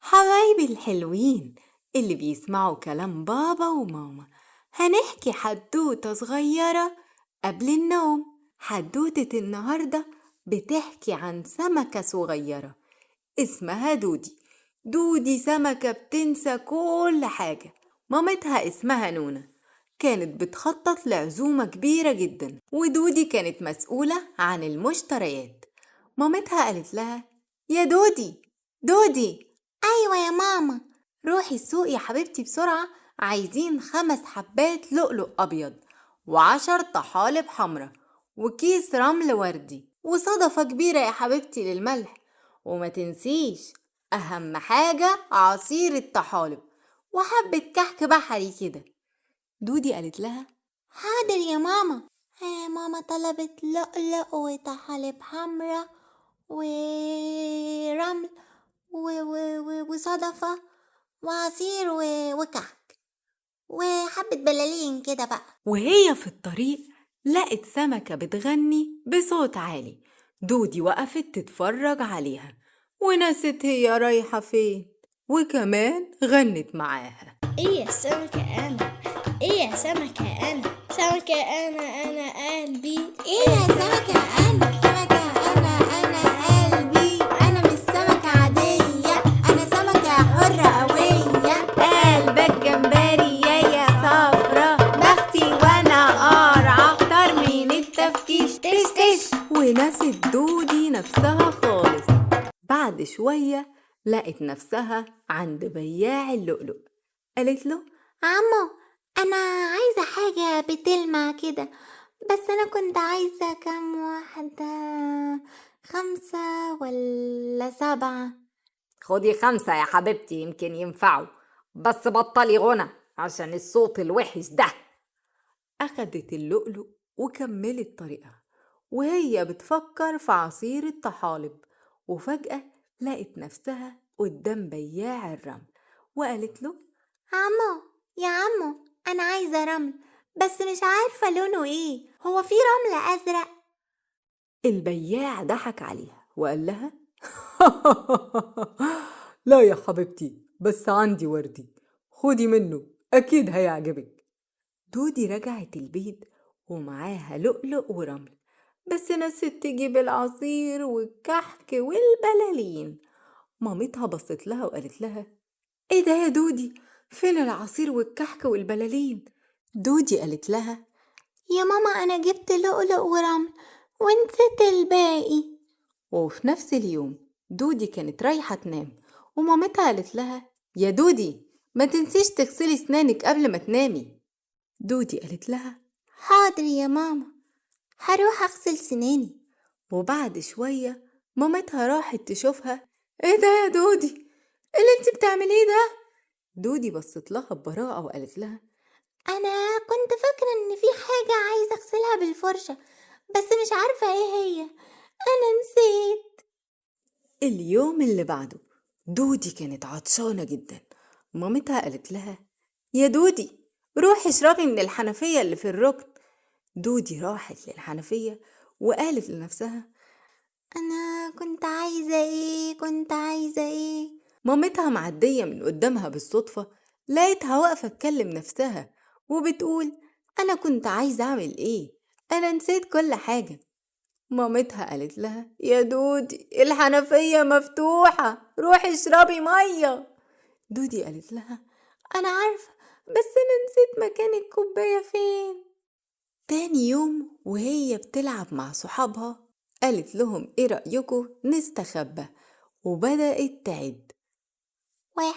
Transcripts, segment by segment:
حبايبي الحلوين اللي بيسمعوا كلام بابا وماما، هنحكي حدوتة صغيرة قبل النوم. حدوتة النهاردة بتحكي عن سمكة صغيرة اسمها دودي. دودي سمكة بتنسى كل حاجة. مامتها اسمها نونا، كانت بتخطط لعزومة كبيرة جدا، ودودي كانت مسؤولة عن المشتريات. مامتها قالت لها: يا دودي دودي. أيوة يا ماما. روحي السوق يا حبيبتي بسرعة، عايزين 5 حبات لؤلؤ أبيض و10 طحالب حمرا وكيس رمل وردي وصدفة كبيرة يا حبيبتي للملح، وما تنسيش أهم حاجة عصير الطحالب وحبة كحك بحري كده. دودي قالت لها: حاضر يا ماما. ماما طلبت لؤلؤ وطحالب حمرا ورمل وصدفة وعصير وكحك وحبة بلالين كده بقى. وهي في الطريق لقت سمكة بتغني بصوت عالي. دودي وقفت تتفرج عليها ونست هي رايحة فين، وكمان غنت معاها: ايه يا سمكة انا، ايه يا سمكة انا، سمكة انا انا قلبي، ايه يا سمكة انا، سمكة انا انا قلبي، انا مش سمكة عادية، انا سمكة حرة قوية، قلبك جمبري يا صفرة، بختي وانا قرعة، اكتر من التفكيش تش تش. ونست دودي نفسها خالص. بعد شوية لقت نفسها عند بياع اللؤلؤ. قالت له: عمو أنا عايزة حاجة بتلمع كده، بس أنا كنت عايزة كام واحدة، 5 ولا 7؟ خدي 5 يا حبيبتي يمكن ينفعوا، بس بطلي غنى عشان الصوت الوحش ده. أخدت اللؤلؤ وكملت طريقها وهي بتفكر في عصير الطحالب، وفجأة لقت نفسها قدام بياع الرمل وقالت له: عمو يا عمو أنا عايزة رمل، بس مش عارفة لونه إيه، هو في رمل أزرق؟ البياع ضحك عليها وقال لها: لا يا حبيبتي، بس عندي وردي، خدي منه أكيد هيعجبك. دودي رجعت البيت ومعاها لؤلؤ ورمل، بس نسيت تجيب العصير والكحك والبلالين. مامتها بصت لها وقالت لها: ايه ده يا دودي، فين العصير والكحك والبلالين؟ دودي قالت لها: يا ماما أنا جبت لؤلؤ ورمل ونسيت الباقي. وفي نفس اليوم دودي كانت رايحة تنام، ومامتها قالت لها: يا دودي ما تنسيش تغسلي سنانك قبل ما تنامي. دودي قالت لها: حاضر يا ماما، هروح أغسل سناني. وبعد شوية مامتها راحت تشوفها: ايه ده يا دودي، ايه اللي انت بتعمليه ده؟ دودي بصت لها ببراءة وقالت لها: أنا كنت فاكرة إن في حاجة عايزة أغسلها بالفرشة، بس مش عارفة إيه هي، أنا نسيت. اليوم اللي بعده دودي كانت عطشانة جدا. مامتها قالت لها: يا دودي روحي اشربي من الحنفية اللي في الركن. دودي راحت للحنفية وقالت لنفسها: أنا كنت عايزة إيه، كنت عايزة إيه؟ مامتها معدية من قدامها بالصدفة، لقيتها واقفة تكلم نفسها وبتقول: أنا كنت عايزة أعمل إيه، أنا نسيت كل حاجة. مامتها قالت لها: يا دودي الحنفية مفتوحة، روحي اشربي مية. دودي قالت لها: أنا عارفة، بس أنا نسيت مكان الكوباية فين. تاني يوم وهي بتلعب مع صحابها قالت لهم: إيه رأيكم نستخبى؟ وبدأت تعد: 1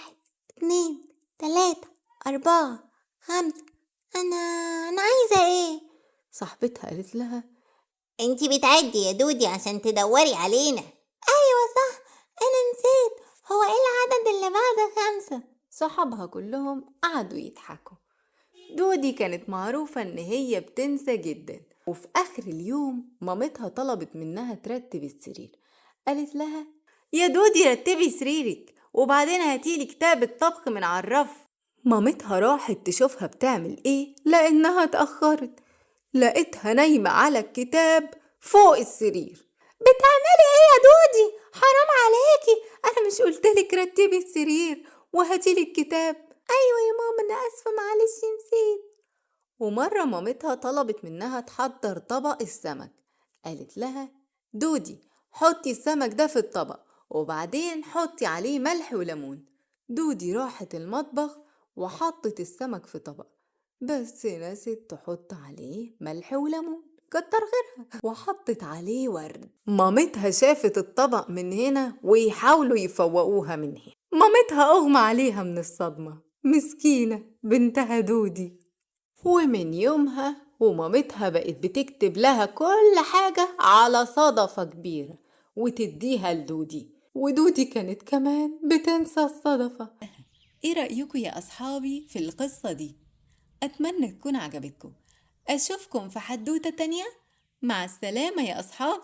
2 3 4 5. أنا عايزة إيه؟ صاحبتها قالت لها: انتي بتعدي يا دودي عشان تدوري علينا. أيوة صح، أنا نسيت، هو إيه العدد اللي بعد 5؟ صحابها كلهم قعدوا يضحكوا. دودي كانت معروفة إن هي بتنسى جدا. وفي آخر اليوم مامتها طلبت منها ترتب السرير. قالت لها: يا دودي رتبي سريرك وبعدين هاتيلي كتاب الطبخ من على الرف. مامتها راحت تشوفها بتعمل ايه لانها اتأخرت، لقيتها نايمة على الكتاب فوق السرير. بتعملي ايه يا دودي؟ حرام عليكي، أنا مش قلتلك رتبي السرير وهاتيلي الكتاب؟ أيوة يا ماما أنا آسفة معلش نسيت. ومرة مامتها طلبت منها تحضر طبق السمك، قالت لها دودي حطي السمك ده في الطبق وبعدين حطي عليه ملح وليمون. دودي راحت المطبخ وحطت السمك في طبق، بس نسيت تحط عليه ملح وليمون، كتر خيرها، وحطت عليه ورد. مامتها شافت الطبق من هنا ويحاولوا يفوقوها من هنا، مامتها أغمى عليها من الصدمة، مسكينة بنتها دودي. ومن يومها ومامتها بقت بتكتب لها كل حاجة على صدفة كبيرة وتديها لدودي، ودودي كانت كمان بتنسى الصدفة. ايه رأيكم يا أصحابي في القصة دي؟ أتمنى تكون عجبتكم. أشوفكم في حدوتة تانية. مع السلامة يا أصحابي.